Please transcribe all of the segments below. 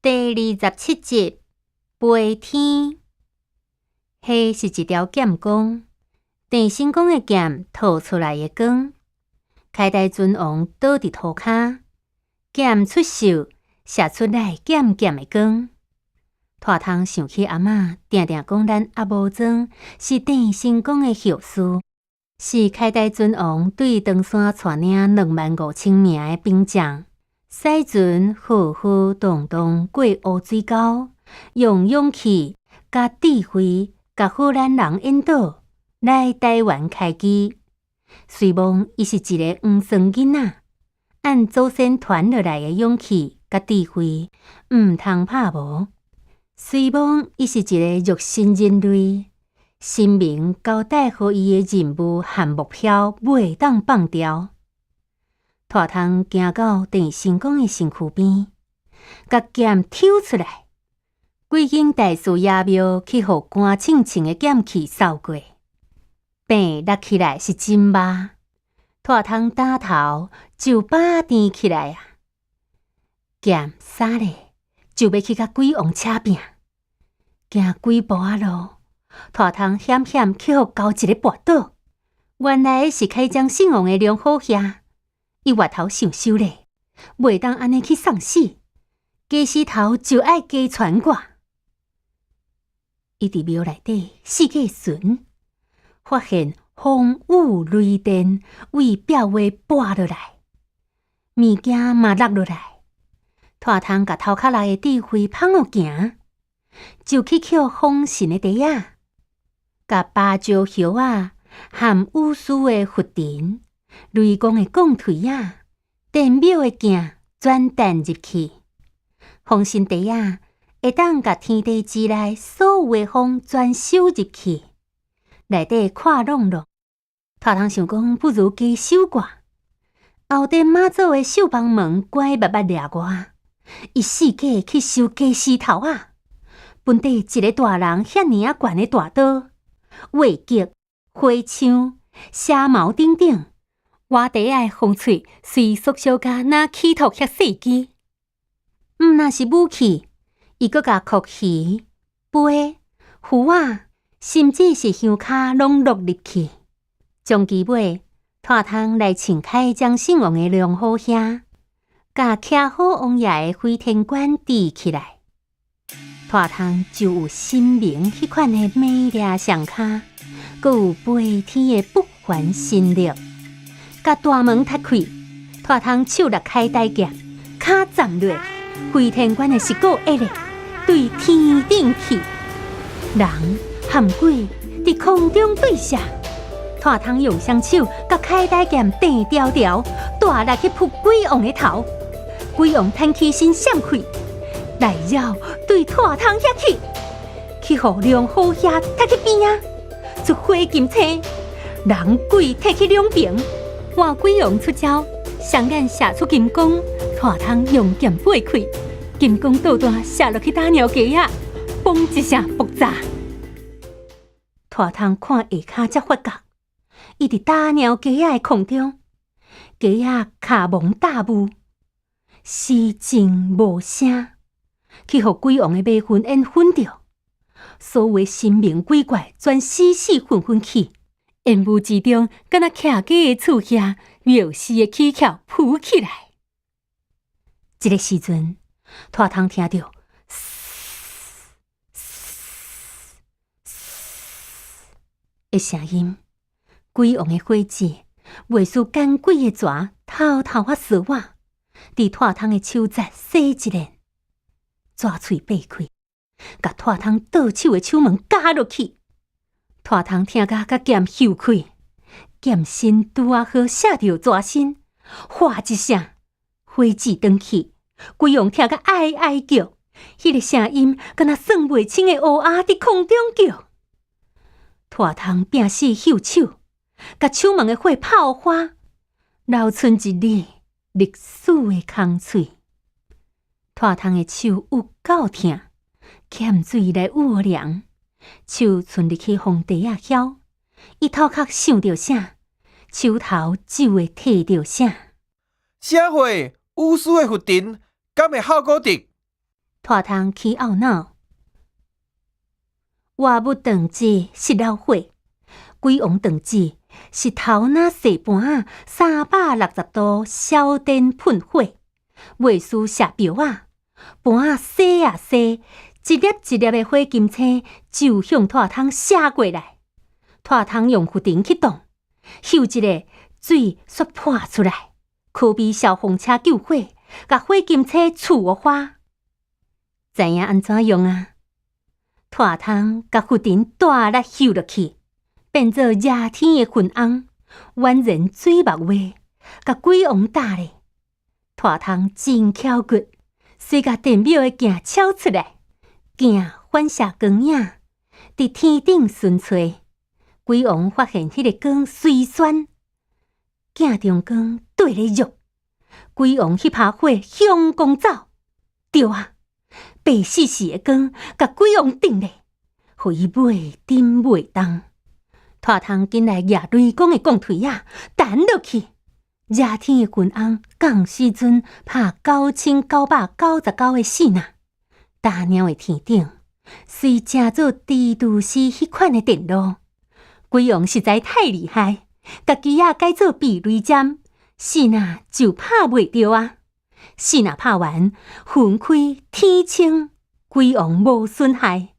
第27集，飛天。彼是一條劍光，鄭成功的劍吐出來的光。凱大尊王倒佇塗跤，劍出袖，射出來劍劍的光。賴通想起阿嬤定定講，咱阿母莊是鄭成功的後嗣，是凱大尊王對唐山帶領25,000名的兵將。駛船浩浩蕩蕩過烏水溝，用勇氣佮智慧，共荷蘭人引導來台灣開基。雖罔伊是一个黃酸囡仔，按祖先傳落來的勇氣佮智慧，毋通拍無。雖罔伊是一个肉身人類，神明交代予伊的任務和目標袂當放掉。賴通行到鄭成功的身軀邊，共劍抽出來，幾間大樹爺廟去予乾清清的劍氣掃過，病落起來是真肉。賴通打頭就把甜起來啊！劍啥咧，就欲去共鬼王車拚，行幾步仔路，賴通險險去予交一个跋倒，原來是開漳聖王的龍虎兄。伊回頭想想咧，袂當按呢去送死，家死頭就愛家傳掛。伊佇廟內底四界巡，發現風雨雷電為壁畫跋落來，物件嘛落落來。賴通共頭殼內的智慧芳予行，就去抾風神的袋仔，共芭蕉葉仔含雨師的佛塵，雷公的鋼槌仔，電廟的鏡全擲入去。風神袋仔會當共天地之內所有的風全收入去，內底闊朗朗。賴通想講，不如加收掛。後殿媽祖的繡房門關密密掠外，伊四界去收家私頭仔，本底一个大人遐爾仔懸的大刀、月戟、火槍、蛇矛等等。活袋仔的風喙隨縮小甲若起托遐細支，毋若是武器，伊閣共硞魚、杯、壺仔，甚至是香跤攏落入去。終其尾，賴通來穿開漳聖王的龍虎兄，共徛好王爺的飛天冠戴起來，賴通就有神明彼款的美麗雙跤，閣有飛天的不凡神力。共大門踢開，賴通手拿開大劍，跤站落，飛天冠的是閣會咧，對天頂去，人和鬼佇空中對射，賴通用雙手共開大劍掟牢牢，大力去撲鬼王的頭，鬼王彈起身閃開，來了對賴通遐去，去予龍虎兄踢去邊仔，出火金星，人鬼踢去兩邊。換鬼王出招，雙眼射出金光，賴通用劍撥開，金光導彈射落去打鳥雞仔，嘣一聲爆炸。賴通看下跤才發覺，伊佇打鳥雞仔的空中，雞仔跤蒙大霧，死靜無聲，去予鬼王的迷魂煙熏著，所有的神明鬼怪全死死昏昏去。煙霧之中，敢若徛家的厝遐，廟司的起翹浮起來。這个時陣，賴通聽著嘶嘶嘶的聲音，鬼王的火舌袂輸趕鬼的蛇，偷偷仔趖仔，佇賴通的手節洗一遍，蛇喙擘開，共賴通倒手的手門咬落去。賴通疼甲共劍搝開，劍身拄仔好射著蛇身，嘩一聲，火舌轉去，鬼王疼甲哀哀叫，彼个聲音敢若算袂清的烏鴉佇空中叫。賴通拼死搝手，共手門的火拍花，留存一字歷史的空喙。賴通的手有夠疼，欠水來雨涼。手伸入去風袋仔痟，伊頭殼想著啥，手頭就會提著啥。啥貨？巫師的佛塵，敢會效果得？拖窗起懊惱，活物斷指是老火，鬼王斷指是頭若踅盤仔，360度燒電噴火，袂輸射標仔，盤仔踅啊踅，一粒一粒的火金星就向拖窗射過來，拖窗用拂塵去擋，咻一下水煞潑出來，可比消防車救火，共火金星刺予花。知影按怎用啊？拖窗共拂塵大力咻落去，變做惹天的雲翁，宛然水墨畫，共鬼王打咧。拖窗真巧骨，隨共殿廟的鏡超出來，鏡反射光影，佇天頂巡揣。鬼王發現彼个光隨旋，鏡中光綴咧弱。鬼王彼拍火向光走，著啊！白爍爍的光，共鬼王定咧，予伊袂振袂動。拖窗緊來舉雷公的摃槌仔，彈落去。惹天的雲翁仝時陣拍9999個爍爁，打鳥的天頂，遂成做蜘蛛絲彼款的電路。鬼王實在太厲害，共機仔改做避雷針，爍爁就拍袂著啊！爍爁拍完，雲開天晴，鬼王無損害，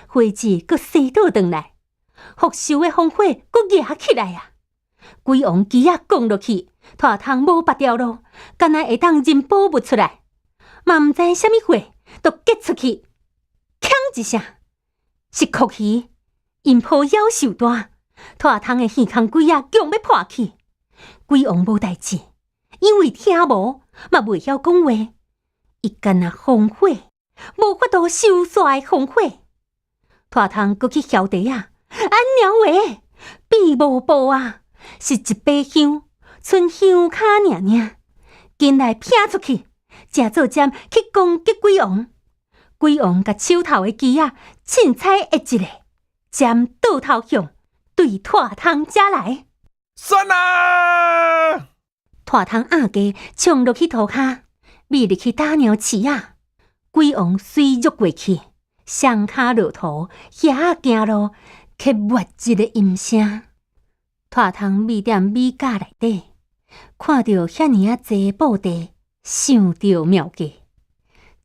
火舌閣生倒轉來，復仇的烽火閣燃起來啊！鬼王機仔摃落去，拖窗無別條路，干焦會當認寶物出來，嘛毋知啥物火，就激出去，鏘一聲，是蛞蝓，𪜶抱夭壽大，拖窗的耳空鬼仔強欲破去，鬼王無代誌，因為聽無，嘛袂曉講話，伊干焦烽火，無法度收煞的烽火。拖窗閣去囂袋仔，按鳥話，變無步啊，是一把香，賰香跤爾爾，緊來劈出去，成做針去攻擊鬼王。鬼王共手頭的機仔凊彩一一下，針倒頭向對拖窗遮來。算啦！拖窗壓低衝落去塗跤，覕入去打鳥池仔。鬼王隨躍過去，雙跤落塗，遐行路，卻沒一个音聲。拖窗覕踮米架內底，看著遐爾仔濟布袋，想著妙計，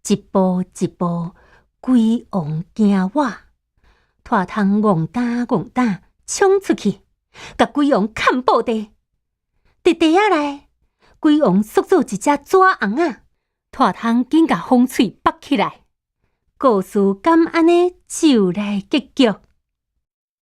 一步一步，鬼王驚我，拖窗戇膽戇膽衝出去，共鬼王崁布袋。佇袋仔內，鬼王縮做一隻紙尪仔，拖窗緊共封喙縛起來。故事敢按呢就來結局。